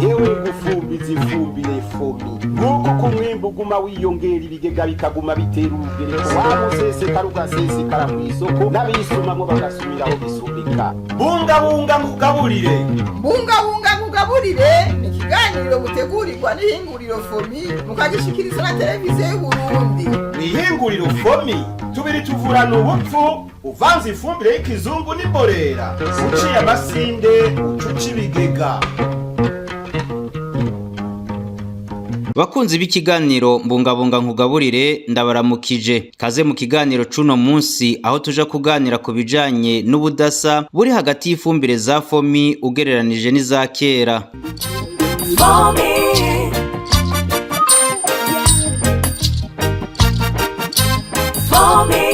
Yewe, gufumbiza ifumbire FOMI nk'uko ku mwimbu uguma wiyongera, ibigega bikaguma bitera urugereko, wamusesekara ugasesekara ku isoko, n'abisumamwo bagasumiraho gisumika. Bungabunga ngugaburire. Bungabunga ngugaburire ni ikiganiro mutegurirwa n'ihinguriro FOMI, mukagishikiriza na Televiziyo y'Uburundi. Mw'ihinguriro FOMI tubiri tuvurana ubupfu. Uvanze ifumbire y'ikizungu n'imborera, uciye amasinde, ucuca ibigega. Bakunzi b'ikiganiro Mbungabunga nkugaburire, ndabaramukije. Kaze mu kiganiro cuno munsi, aho tuja kuganira ku bijanye n'ubudasa buri hagati y'ifumbire za FOMI ugereranije n'iza kera. FOMI. FOMI.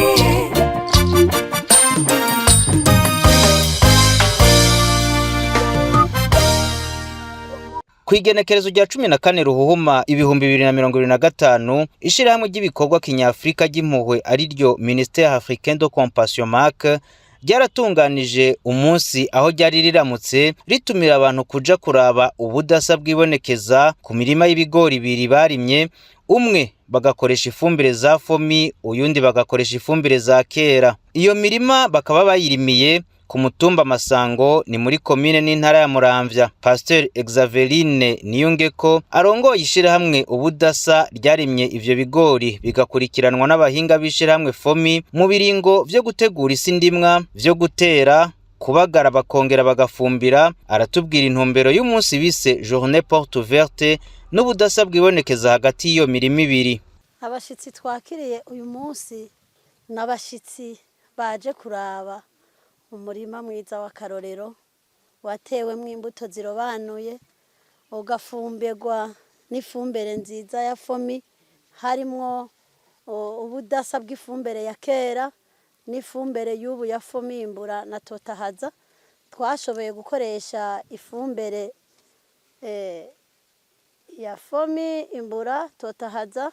Kw'igenekerezo rya 14 Ruhuhuma 2025, ishirahamwe ry'ibikorwa kinyafrika ry'impuhwe, ariryo Ministère Africain de Compassion MAC, ryaratunganije umunsi aho ryari riramutse ritumira abantu kuja kuraba ubudasa bwibonekeza ku mirima y'ibigori ibiri barimye, umwe bagakoresha ifumbire za FOMI, uyundi bagakoresha ifumbire za kera. Iyo mirima bakaba bayirimiye ku mutumba Masango, ni muri komine n'intara ya Muramvya. Pasteur Exaverine Niyungeko, arongoye ishirahamwe Ubudasa ryarimye ivyo bigori, bigakurikiranwa n'abahinga b'ishirahamwe FOMI mu biringo vyo gutegura isi ndimwa, vyo gutera, kubagara, bakongera bagafumbira, aratubwira intumbero y'umunsi bise Journée Porte Ouverte n'ubudasa bwibonekeza hagati y'iyo mirima ibiri. Abashitsi twakiriye uyu munsi n'abashitsi baje kuraba umurima mwiza w'akarorero watewemwo imbuto zirobanuye, ugafumbirwa n'ifumbire nziza ya FOMI, harimwo ubudasa bw'ifumbire ya kera n'ifumbire y'ubu ya FOMI Imbura na Totahaza. Twashoboye gukoresha ifumbire ya FOMI Imbura, Totahaza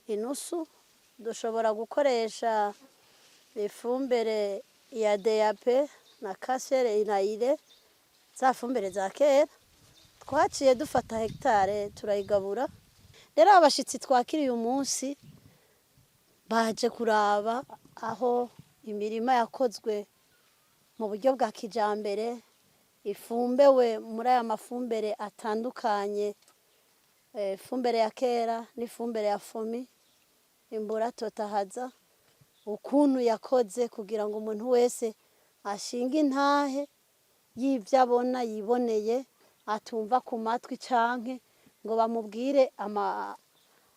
inusu, dushobora gukoresha ifumbire ya DAP na kashere na urée, za fumbire za kera. Twaciye dufata hegitare turayigabura. Rero abashitsi twakiriye uyu munsi baje kuraba aho imirima yakozwe mu buryo bwa kijambere, ifumbewe muri aya mafumbire atandukanye, ifumbire ya kera n'ifumbire ya FOMI Imbura, Totahaza, ukuntu yakoze kugira ngo umuntu wese ashinge intahe y'ibyo abona yiboneye, atumva ku matwi canke ngo bamubwire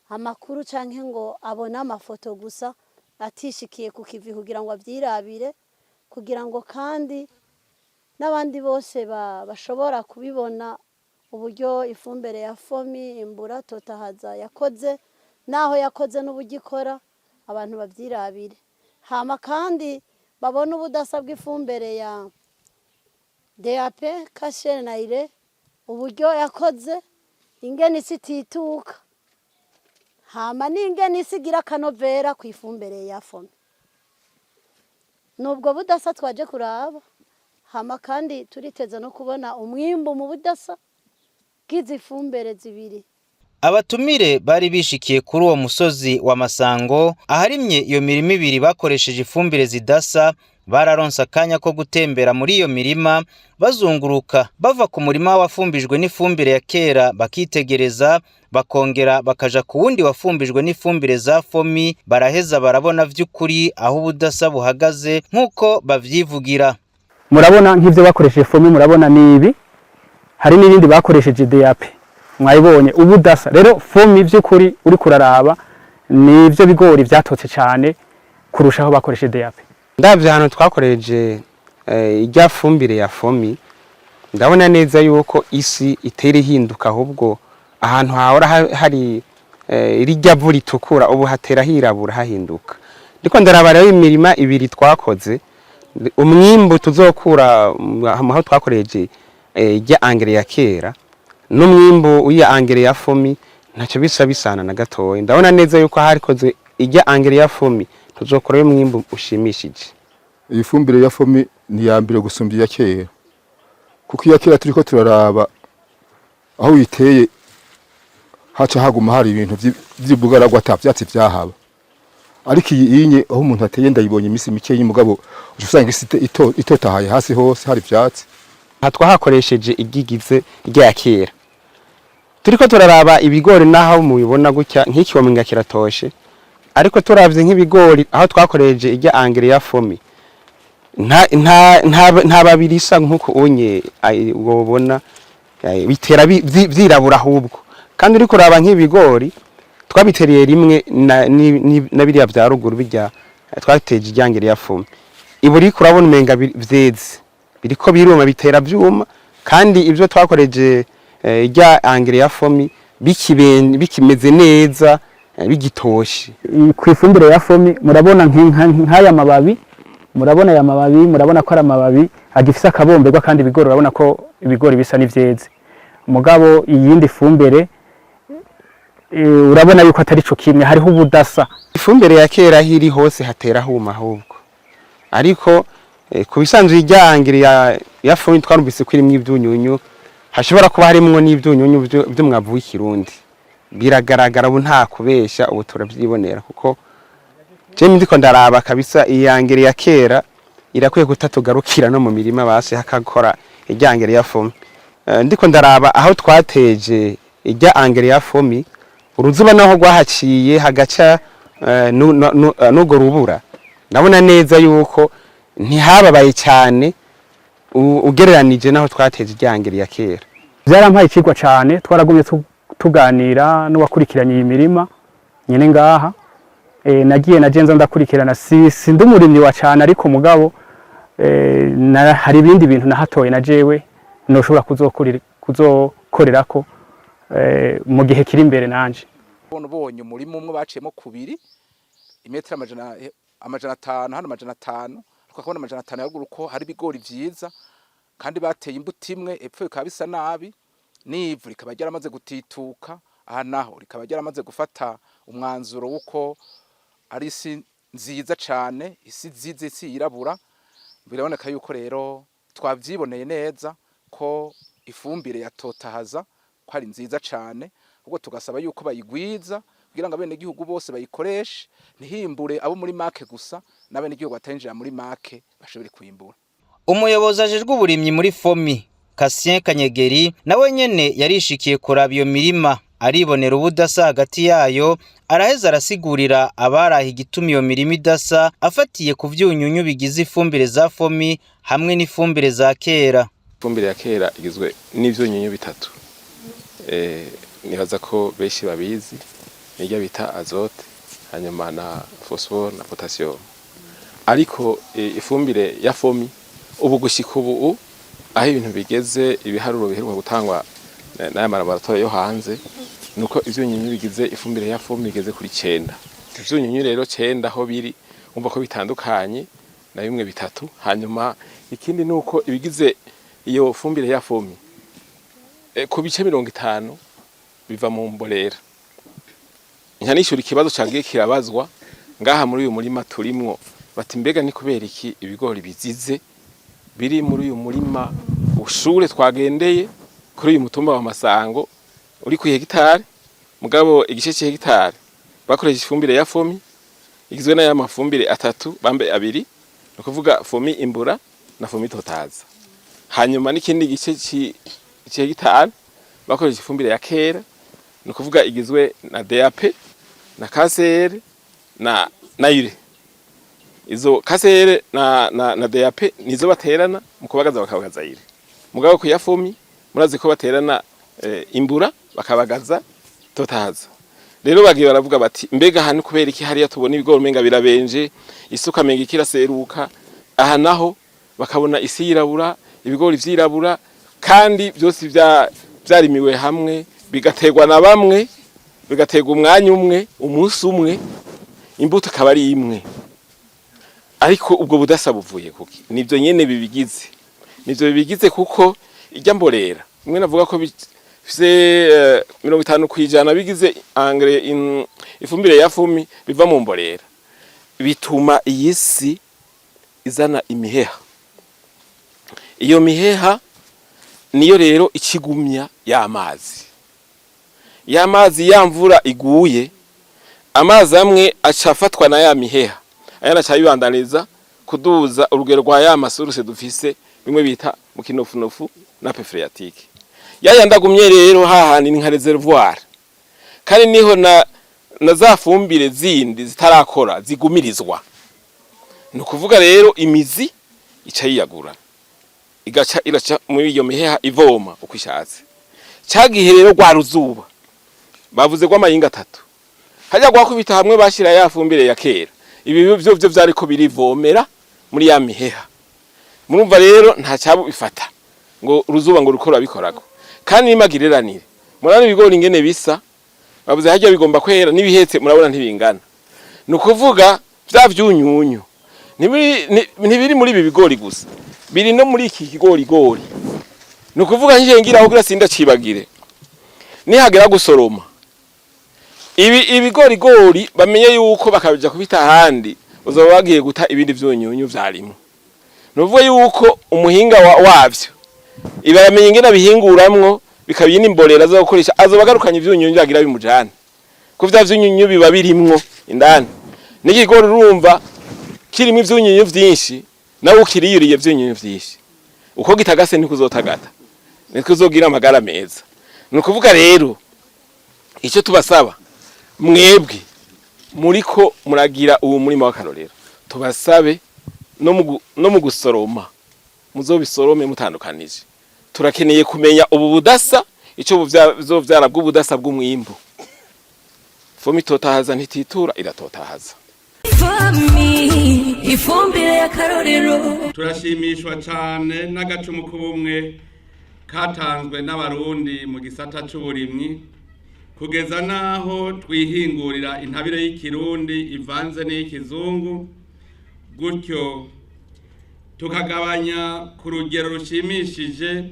amakuru canke ngo abone amafoto gusa, atishikiye ku kivi kugira ngo avyirabire, kugira ngo kandi n'abandi bose bashobora kubibona uburyo ifumbire ya FOMI Imbura, Totahaza yakoze, naho yakoze n'uburyo ikora, abantu bavyirabire. Hama kandi babone ubudasa bw'ifumbire ya DAP, kashere na urée, uburyo yakoze, ingene isi itituka, hama n'ingene isi igira akanovera ku ifumbire ya FOMI. Nubwo budasa twaje kuraba. Hama kandi turiteze no kubona umwimbu mu budasa bw'izi fumbire zibiri. Abatumire bari bishikiye kuri uwo musozi wa Masango aharimye iyo mirima ibiri bakoresheje ifumbire zidasa, bararonse akanya ko gutembera muri iyo mirima, bazunguruka bava ku murima wafumbijwe n'ifumbire ya kera, bakitegereza, bakongera bakaja ku wundi wafumbijwe n'ifumbire za FOMI. Baraheza barabona vy'ukuri aho ubudasa buhagaze nk'uko bavyivugira. Murabona nk'ivyo bakoresheje FOMI, murabona nibi, hari n'ibindi bakoresheje DAP, mwayibonye ubudasa. Rero FOMI vy'ukuri uri kuraraba nivyo bigori vyatotse cyane kurushaho bakoresheje DAP. Ndavye ahantu twakoreje irya fumbire ya FOMI, ndabona neza yuko isi itera ihinduka. Ahubwo ahantu hahora hari irya vu ritukura, ubu hatera hirabura, hahinduka. Ndiko ndaraba rero imirima ibiri twakoze, umwimbu tuzokura aho twakoreje irya engrais ya kera n'umwimbu w'iya engrais ya FOMI ntacyo bisa bisana na gatoya. Ndabona neza yuko harikoze irya engrais ya FOMI tuzokurayo umwimbu ushimishije. Iyi fumbire ya FOMI ni iya mbere gusumbya iya kera, kuko iya kera turiko turaraba Aho uyiteye haca haguma hari ibintu vy'ibugaragwa, ata vyatsi vyahaba. Ariko iyi inye aho umuntu ateye, ndayibonye iminsi mike y'umugabo, uca usanga isi itotahaye, hasi hose hari ivyatsi. Aha twahakoresheje igigize rya kera. Turiko turaraba ibigori, naho mubibona gutya nk'iki wamenga kiratoshe, ariko turavye nk'ibigori aho twakoresheje irya engrais ya FOMI, nta babiri isa nk'uko unye wobona bitera vyirabura ahubwo. Kandi uriko uraba nk'ibigori twabitereye rimwe na biriya vya ruguru bijya twateje irya engrais ya FOMI, ibu uriko urabona umenga vyeze, biriko biruma, bitera vyuma. Kandi ibyo twakoreje irya engrais ya FOMI bikimeze neza, bigitoshe. Ku ifumbire ya FOMI murabona nk'aya mababi, murabona aya mababi, murabona ko ari amababi agifise akabomberwa, kandi ibigori urabona ko ibigori bisa n'ivyeze. Mugabo iyindi fumbire urabona yuko atari co kimwe, hariho ubudasa. Ifumbire ya kera aho iri hose hatera huma ahubwo, ariko ku bisanzwe irya engrais ya FOMI twarumvise ko irimwo ivyunyunyu, hashobora kuba harimwo n'ivyunyunyu vy'umwavu w'ikirundi. Biragaragara ubu, nta kubesha, ubu turavyibonera, kuko je ndiko ndaraba kabisa iyi engrais ya kera irakwiye kutatugarukira no mu mirima, basi hakakora irya engrais ya FOMI. Ndiko ndaraba aho twateje irya engrais ya FOMI, uruzuba naho rwahaciye hagaca n'urwo rubura, ndabona neza yuko ntihababaye cyane ugereranije naho twateje irya engrais ya kera. Byarampaye icigwa cane. Twaragumye tuganira n'uwakurikiranye iyi mirima nyene ngaha. Nagiye na jenza ndakurikirana, si ndi umurimyi wa cane, ariko mugabo hari ibindi bintu nahatoye na jewe noshobora kuzokorerako mu gihe kiri imbere nanje. Ubonye umurima umwe baciyemo kubiri, imetero 500 hano, 500, tukabona 500 ya ruguru ko hari ibigori vyiza, kandi bateye imbuto imwe. Epfo bikaba bisa nabi, n'ivu rikaba ryaramaze gutituka, aha naho rikaba ryaramaze gufata umwanzuro w'uko ari isi nziza cane, isi nziza, isi yirabura. Biraboneka yuko rero twavyiboneye neza ko ifumbire ya Totahaza ko ari nziza cane, ubwo tugasaba yuko bayigwiza kugira ngo abenegihugu bose bayikoreshe, ntihimbure abo muri MAC gusa, n'abenegihugu batarinjira muri MAC bashobore kwimbura. Umuyobozi ajejwe uburimyi muri FOMI, Kasien Kanyegeri, nawe nyene yarishikiye kuraba iyo mirima, aribonera ubudasa hagati yayo, araheza arasigurira abaraha igituma iyo mirima idasa, afatiye ku vyunyunyu bigize ifumbire za FOMI hamwe n'ifumbire za kera. Ifumbire ya kera igizwe n'ivyunyunyu bitatu. Nibaza ko benshi babizi, niryo bita azote, hanyuma na phosphore na potassium. Ariko ifumbire ya FOMI ubu, gushika ubu aho ibintu bigeze, ibiharuro biheruka gutangwa n'aya malaboratoire yo hanze, nuko ivyunyunyu bigize ifumbire ya FOMI bigeze kuri 9. Ivyunyunyu rero 9 aho biri, umva ko bitandukanye na bimwe bitatu. Hanyuma ikindi nuko ibigize iyo fumbire ya FOMI ku bice 50 biva mu mborera. Nkanishura ikibazo cagiye kirabazwa ngaha muri uyu murima turimwo, bati: "Mbega ni kubera iki ibigori bizize biri muri uyu murima ushure twagendeye kuri uyu mutumba wa Masango uri ku hegitari?" Mugabo igice c'hegitari bakoresha ifumbire ya FOMI igizwe n'aya mafumbire atatu, bambe abiri, ni ukuvuga FOMI Imbura na FOMI Totaza. Hanyuma n'ikindi gice c'hegitari bakoresha ifumbire ya kera, ni ukuvuga igizwe na DAP na KCR na urée. Izo KCR na DAP nizo baterana mu kubagaza, bakabagaza urée. Mugabo ku ya FOMI murazi ko baterana Imbura, bakabagaza Totahaza. Rero bagiye baravuga bati: "Mbega hano kubera iki hariya tubona ibigori umenga birabenje, isuka menga ikiraseruka, aha naho bakabona isi yirabura, ibigori vyirabura, kandi byose vyarimiwe hamwe, bigaterwa na bamwe, bigaterwa umwanya umwe, umunsi umwe, imbuto akaba ari imwe? Ariko ubwo budasa buvuye kuki?" Nivyo nyene bibigize, nivyo bibigize, kuko irya mborera imwe navuga ko bifise 50% bigize engrais, ifumbire ya FOMI, biva mu mborera, bituma iyi si izana imiheha. Iyo miheha niyo ica iza Niyo rero ikigumya y'amazi, y'amazi ya mvura iguye. Amazi amwe aca afatwa na ya miheha, ayandi aca yibandaniza kuduza urugero rwa ya ma sources dufise, bimwe bita mu kinofunofu nappe phréatique. Yayandi agumye rero hahandi ni nka réservoir, kandi niho na za fumbire zindi zitarakora zigumirizwa. Ni ukuvuga rero imizi ica yiyagura, igaca iraca muri iyo miheha, ivoma uko ishatse. Cagihe rero rwa ruzuba bavuze rw'amayinga atatu hajya gwakubita hamwe, bashira ya fumbire ya kera, ibi byo byo vyariko birivomera muri ya miheha. Murumva rero nta cyabu bifata ngo uruzuba ngo rukora bikorako. Kandi nimagireranire, murabona ibigori ingene bisa, bavuze hajya bigomba kwera n'ibihetse, murabona ntibingana. Ni ukuvuga vya vyunyunyu ntibiri muri ibi bigori gusa, biri no muri iki kigorigori. Ni ukuvuga nje ngira aho kugira sindacibagire, nihagera gusoroma ibi ibigorigori, bamenye yuko bakabija kubita ahandi uzoba bagiye guta ibindi vyunyunyu vyarimwo. Ni ukuvuga yuko umuhinga wavyo ibi aramenya ingene abihinguramwo, bikaba imborera zo gukoresha, azoba agarukanye ivyunyunyu agira bimujane, ko vya vyunyunyu biba birimwo indani. N'ikigori urumva kirimo ivyunyunyu vyinshi, nawe ukiriyuriye ivyunyunyu vyinshi, uko gitagase niko uzotagata, niko uzogira amagara meza. Ni ukuvuga rero icyo tubasaba mwebwe muriko muragira uwo murima w'akarorero, tubasabe no mu gusoroma muzobisorome mutandukanije. Turakeneye kumenya ubu budasa icyo buzovyara bw'ubudasa bw'umwimbu. FOMI itotahaza ntititura, iratotahaza. FOMI, ifumbire y'akarorero. Turashimishwa cyane n'agacumu k'ubumwe katanzwe n'Abarundi mu gisata c'uburimyi, kugeza n'aho twihingurira intabire y'ikirundi ivanze n'iy'ikizungu, gutyo tukagabanya ku rugero rushimishije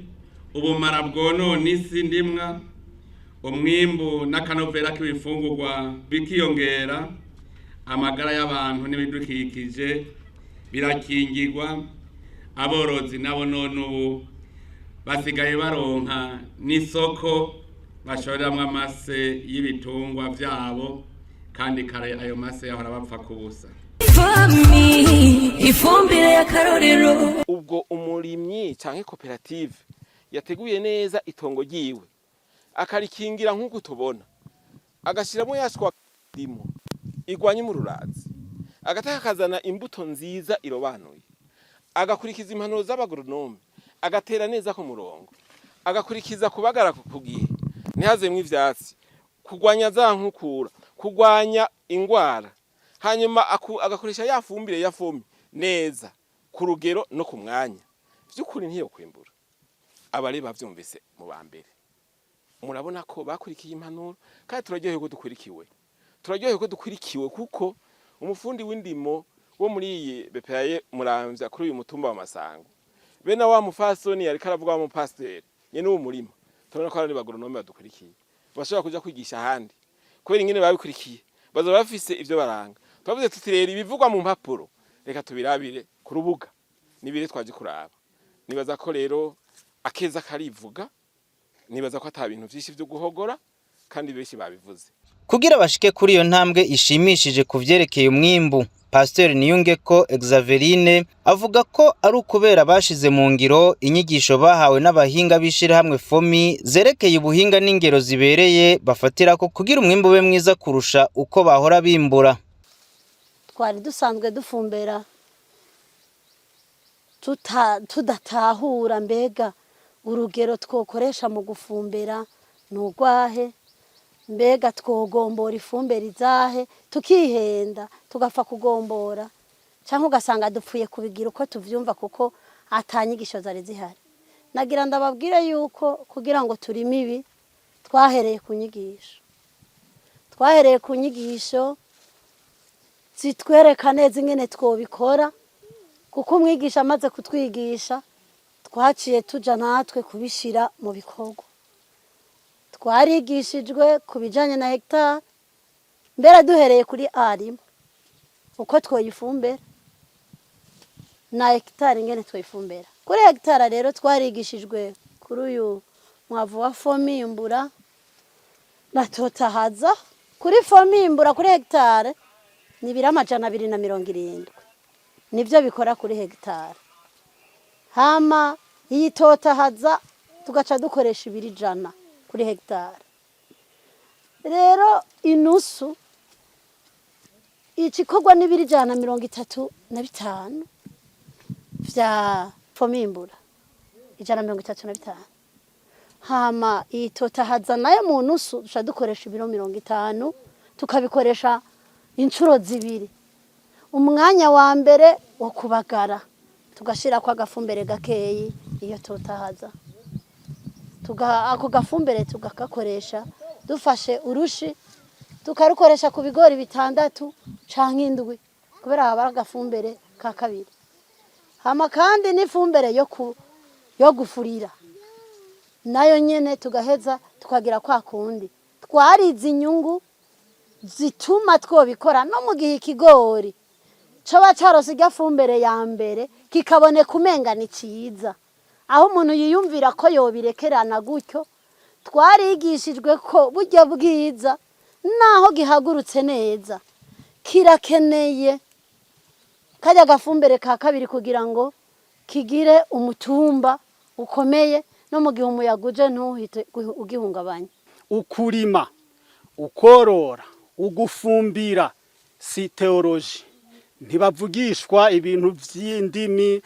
ubumara bwonona isi ndimwa, umwimbu n'akanovera k'ibifungurwa bikiyongera, amagara y'abantu n'ibidukikije birakingirwa. Aborozi nabo none ubu basigaye baronka n'isoko bashoreramwo amase y'ibitungwa vyabo, kandi kare ayo mase yahora bapfa kubusa. FOMI, ifumbire y'akarorero. Ubwo umurimyi canke koperative yateguye neza itongo ryiwe, akarikingira nk'uko tubona, agashiramo yashwa ndimo igwanya umururazi, agataka, akazana imbuto nziza irobanuye, agakurikiza impanuro z'abagoronome, agatera neza ku murongo, agakurikiza kubagara ku gihe, ntihazemwo ivyatsi, kugwanya za nkukura, kugwanya ingwara, hanyuma agakoresha ya fumbire ya FOMI neza ku rugero no ku mwanya, vy'ukuri ntiyo kwimbura. Abari bavyumvise mu ba mbere, murabona ko bakurikiye impanuro, kandi turaryohewe ko dukurikiwe, turaryohewe ko dukurikiwe, kuko umufundi w'indimo wo muri iyi BPAE Muramvya, kuri uyu mutumba wa Masango, bene wa mufasoni yariko aravuga, wa mupasiteri nyene uwo murima, turabona ko ari bagoronome badukurikiye, bashobora kuja kwigisha ahandi kubera ingene babikurikiye, bazoba bafise ivyo baranga. Twavuze tuti rero ibivugwa mu mpapuro reka tubirabire ku rubuga, nibire twaje kuraba. Nibaza ko rero akeza karivuga, nibaza ko ata bintu vyinshi vyo guhogora, kandi benshi babivuze. Kugira bashike kuri iyo ntambwe ishimishije ku vyerekeye umwimbu, Pasteur Niyungeko Exaverine avuga ko ari ukubera bashize mu ngiro inyigisho bahawe n'abahinga b'ishirahamwe FOMI zerekeye ubuhinga n'ingero zibereye bafatirako kugira umwimbu ube mwiza kurusha uko bahora bimbura. Twari dusanzwe dufumbera tudatahura mbega urugero twokoresha mu gufumbera ni urwahe, mbega twogombora ifumbire izahe, tukihenda tugapfa kugombora, cyangwa ugasanga dupfuye kubigira uko tuvyumva, kuko atanyigisho zari zihari. Nagira ndababwire yuko kugira ngo turime ibi, twahereye ku nyigisho, twahereye ku nyigisho zitwereka neza ingene twobikora, kuko umwigisha amaze kutwigisha, twaciye tuja natwe kubishira mu bikorwa. Twarigishijwe ku bijanye na hegitari, mbere duhereye kuri arimo uko twoyifumbera na hegitari ingene twoyifumbera kuri hegitari. Rero twarigishijwe Kuri uyu mwavu wa Fomi imbura na Totahaza, kuri Fomi imbura kuri hegitare ni ibiro 270, nibyo bikora kuri hegitare. Hama iyi Totahaza tugaca dukoresha ibiro 100 kuri hegitare. Rero inusu igikorwa n'ibiro 135 vya Fomimbura, 135. Hama iyi Totahaza nayo mu nusu duca dukoresha ibiro 50, tukabikoresha inshuro zibiri. Umwanya wa mbere wo kubagara tugashirako agafumbere gakeyi, iyo Totahaza ako gafumbere tugakakoresha dufashe urushi, tukarukoresha ku bigori bitandatu canke indwi, kubera haba ari agafumbere ka kabiri. Hama kandi n'ifumbere yo gufurira nayo nyene tugaheza tukagira kwa kundi twarize inyungu zituma twobikora, no mu gihe ikigori coba carose irya fumbere ya mbere kikaboneka umenga ni ciza, aho umuntu yiyumvira ko yobirekerana gutyo. Twarigishijwe ko burya bwiza, naho gihagurutse neza, kirakeneye karya gafumbere ka kabiri kugira ngo kigire umutumba ukomeye, no mu gihe umuyaga uje ntuhite ugihungabanya. Ukurima, ukorora, ugufumbira si théologie. Ntibavugishwa ibintu by'indimi,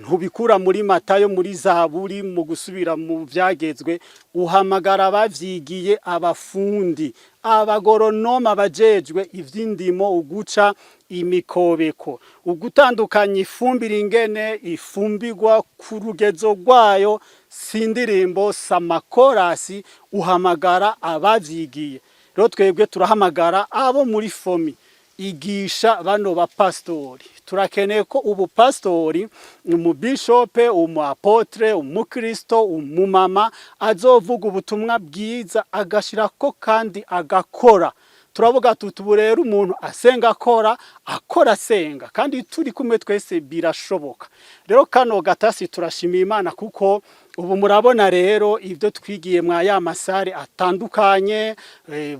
ntubikura muri Matayo, muri Zaburi, mu gusubira mu byagezwe. Uhamagara abavyigiye, abafundi, abagoronoma, abajejwe ivy'indimo, uguca imikobeko, ugutandukanya ifumbire ingene ifumbigwa ku rugezo rwayo. Si indirimbo, si amakorasi, uhamagara abavyigiye. Rero twebwe turahamagara abo muri FOMI: igisha bano bapasitori. Turakeneye ko ubupasitori, umubishope, umu apôtre, umukristo, umumama azovuga ubutumwa bwiza agashirako kandi agakora. Turavuga tuti ubu rero umuntu asenga akora, akora asenga, kandi turi kumwe twese birashoboka. Rero kano gatasi turashimiye Imana, kuko ubu murabona rero ibyo twigiye mwa ya masare atandukanye,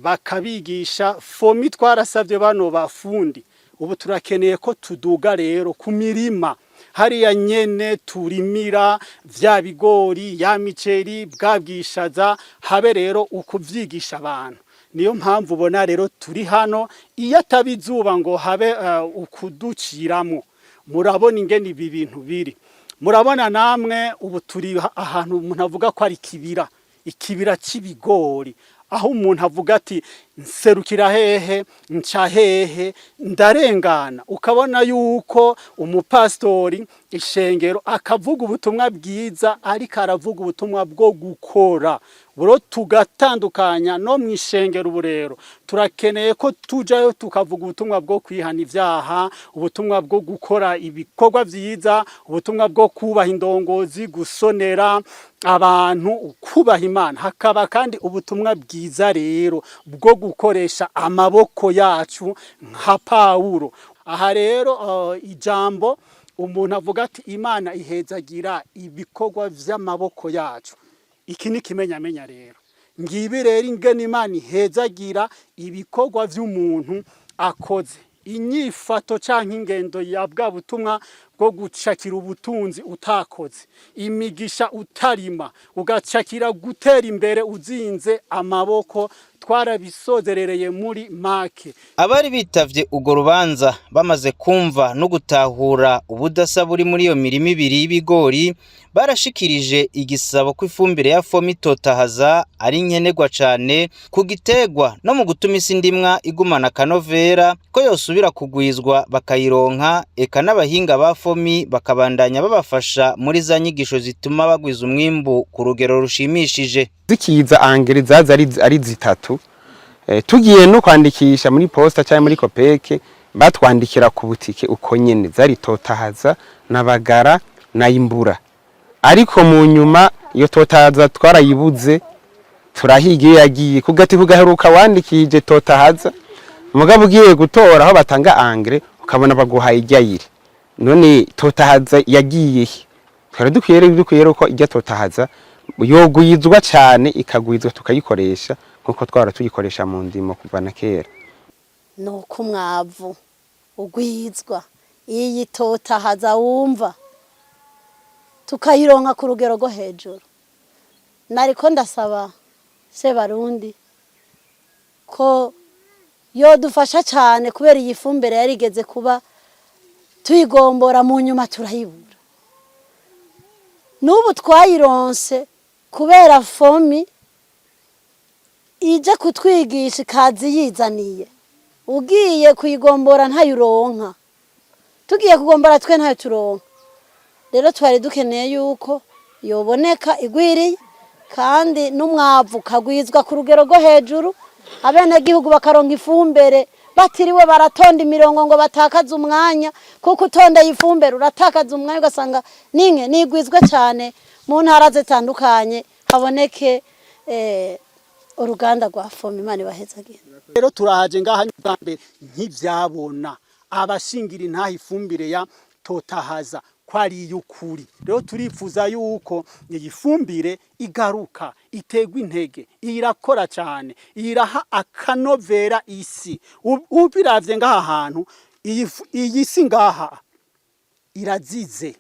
bakabigisha FOMI. Twarasabye bano bafundi, ubu turakeneye ko tuduga rero ku mirima hariya nyene turimira vya bigori, ya miceri, bwa bwishaza, habe rero ukuvyigisha abantu. Niyo mpamvu ubona rero turi hano. Iyo ataba izuba ngo habe ukuduciramo, murabona ingene ibi bintu biri. Murabona namwe ubu turi ahantu umuntu avuga ko ari ikibira, ikibira c'ibigori, aho umuntu avuga ati: "Nserukira hehe? Nca hehe? Ndarengana?" Ukabona yuko umupastori, ishengero, akavuga ubutumwa bwiza, ariko aravuga ubutumwa bwo gukora. Buro tugatandukanya no mu ishengero. Ubu rero turakeneye ko tujayo tukavuga ubutumwa bwo kwihana ivyaha, ubutumwa bwo gukora ibikorwa vyiza, ubutumwa bwo kubaha indongozi, gusonera abantu, kubaha Imana. Hakaba kandi ubutumwa bwiza rero bwo gukoresha amaboko yacu nka Pawulo. Aha rero ijambo umuntu avuga ati: "Imana ihezagira ibikorwa vy'amaboko yacu." Iki ni kimenyamenya rero. Ngibi rero ingene Imana ihezagira ibikorwa vy'umuntu akoze. Inyifato canke ingendo ya bwa butumwa bwo gucakira ubutunzi utakoze, imigisha utarima, ugacakira gutera imbere uzinze amaboko, twarabisozerereye muri make. Abari bitavye urwo rubanza bamaze kumva no gutahura ubudasa buri muri iyo mirima ibiri y'ibigori, barashikirije igisabo ko ifumbire ya FOMI Totahaza ari nkenerwa cane ku giterwa no mu gutuma isi ndimwa igumana akanovera, ko yosubira kugwizwa bakayironka, eka n'abahinga ba FOMI bakabandanya babafasha muri za nyigisho zituma bagwiza umwimbu ku rugero rushimishije. Zikiza engrais zaza ari zitatu. Tugiye no kwandikisha muri posta cyangwa muri COPEC, batwandikira ku butike uko nyene, zari Totahaza na Bagara na Imbura. Ariko mu nyuma iyo Totahaza twarayibuze, turahiga iyo yagiye ku gati kugaheruka wandikije Totahaza, mugabo ugiye gutora aho batanga engrais ukabona baguhaye ijyayire. None Totahaza yagiye he? Twari dukwiye rero ko ijya Totahaza Yogwizwa cyane, ikagwizwa tukayikoresha nkuko twahora tuyikoresha mu ndimo kuva na kera. Ni uko umwavu ugwizwa, iyi totahaza wumva tukayironka ku rugero rwo hejuru. Nariko ndasaba Sebarundi ko yodufasha cyane, kubera iyi fumbire yarigeze kuba tuyigombora, mu nyuma turayibura. N'ubu twayironse kubera FOMI ije kutwigisha, ikazi yizaniye. Ugiye kuyigombora ntayironka, tugiye kugombora twe ntayo turonka. Rero twari dukeneye yuko yoboneka igwiriye, kandi n'umwavu ukagwizwa ku rugero rwo hejuru, abenegihugu bakaronka ifumbire batiriwe baratonda imirongo ngo batakaze umwanya, kuko utondeye ifumbire uratakaza umwanya, ugasanga ninke nigwizwe cyane mu ntara zitandukanye, haboneke uruganda rwa FOMI. Imana ibahezagire. Rero turahaje ngaha bwa mbere ntivyabona abashingira intaha ifumbire ya Totahaza ko ari iy'ukuri. Rero turifuza yuko iyi fumbire igaruka, iterwa intege. Iyi irakora cyane, iyi iraha akanovera isi. Ubiravye ngaha hantu, iyi si ngaha irazize,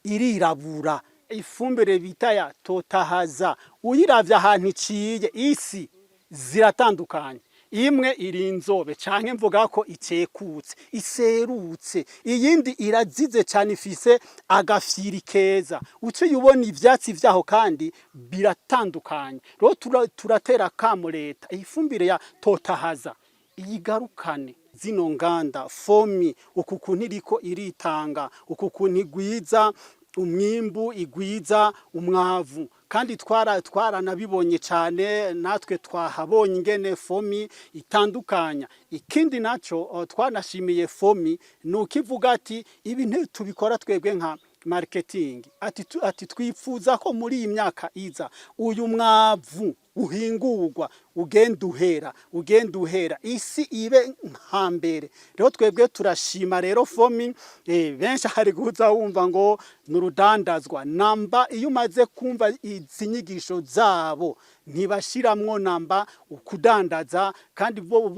irirabura. Ifumbire bita ya Totahaza, uyiravye ahantu iciye, isi ziratandukanye. Imwe iri inzobe, canke mvuga ko icekutse, iserutse, iyindi irazize cyane, ifise agafyiri keza. Uciye ubona ivyatsi vyaho kandi biratandukanye. Rero turatera kamo leta, iyi fumbire ya Totahaza iyigarukane. Zino nganda FOMI, uku kuntu iriko iritanga, uku kuntu igwiza umwimbu, igwiza umwavu, kandi twaranabibonye cyane, natwe twahabonye ingene FOMI itandukanya. Ikindi naco twanashimiye FOMI ni ukivuga ati ibi tubikora twebwe nka marketing, ati twifuza ko muri iyi myaka iza uyu mwavu uhingurwa ugenda uhera, ugenda uhera, isi ibe nka mbere. Rero twebwe turashima rero FOMI. Benshi hari guza wumva ngo nurudandazwa namba. Iyo umaze kumva izi nyigisho zabo, ntibashiramwo namba ukudandaza, kandi bo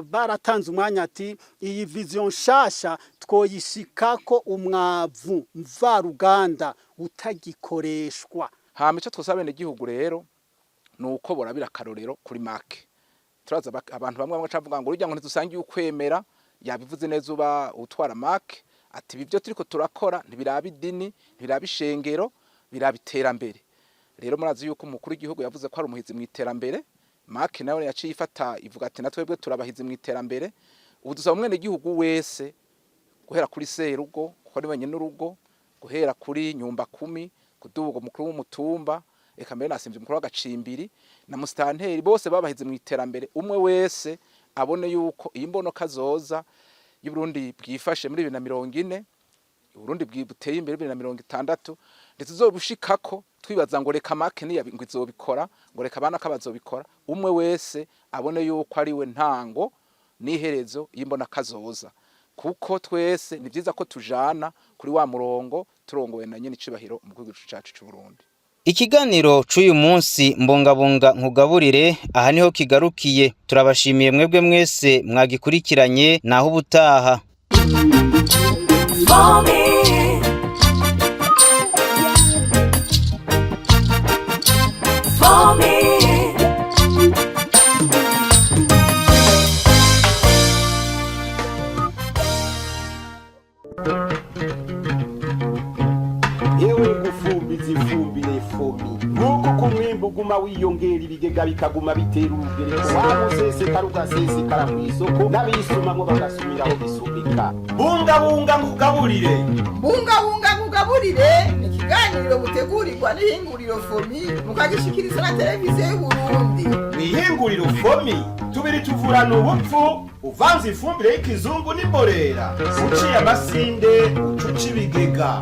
baratanze umwanya ati iyi vision nshasha twoyishikako umwavu mvaruganda utagikoreshwa. Hama ico twosaba bene gihugu rero nuko borabira akarorero kuri make. Turaza abantu bamwe bamwe bacavuga ngo urya ngo ntidusangiye ukwemera. Yabivuze neza uba utwara make, ati ibi byo turiko turakora ntibiraba idini, ntibiraba ishengero, biraba iterambere. Rero murazi yuko umukuru w'igihugu yavuze ko ari umuhizi mu iterambere. Make nawe yaciye ifata ivuga ati natwebwe turabahizi mu iterambere. Ubu dusaba umwene gihugu wese, guhera kuri serugo kuko ari wenyine urugo, guhera kuri nyumba kumi, kuduga umukuru w'umutumba, eka mbere nasimvye umukuru w'agacimbiri na musitanteri, bose babahize mu iterambere. Umwe wese abone yuko iyi mbono kazoza y'Uburundi bwifashe muri 2040, Uburundi buteye imbere 2060, ndetse tuzobushikako twibaza ngo reka make niya ngo izobikora, ngo reka abana kabazobikora. Umwe wese abone yuko ari we ntango n'iherezo y'imbona kazoza, kuko twese ni vyiza ko tujana kuri wa murongo turongowe na nyene icubahiro mu gihugu cacu c'u Burundi. Ikiganiro c'uyu munsi Mbungabunga Nkugaburire aha niho kigarukiye. Turabashimiye mwebwe mwese mwagikurikiranye. Naho ubutaha. FOMI. FOMI. Yewe gufumbiza ifumbire FOMI, nguko uko umwimbu uguma wiyongera, ibigega bikaguma bitera urugereko, waba usesekara ugasesekara ku isoko, n'abisumamwo bagasumiraho bisumika. Bungabunga nkugaburire. Bungabunga Nkugaburire ni ikiganiro mutegurirwa n'ihinguriro FOMI, mukagishikiriza na Televiziyo y'Uburundi. Mwihinguriro FOMI tubiri tuvurana ubupfu uvanze ifumbire y'ikizungu n'imborera, uciye amasinde ucuca ibigega.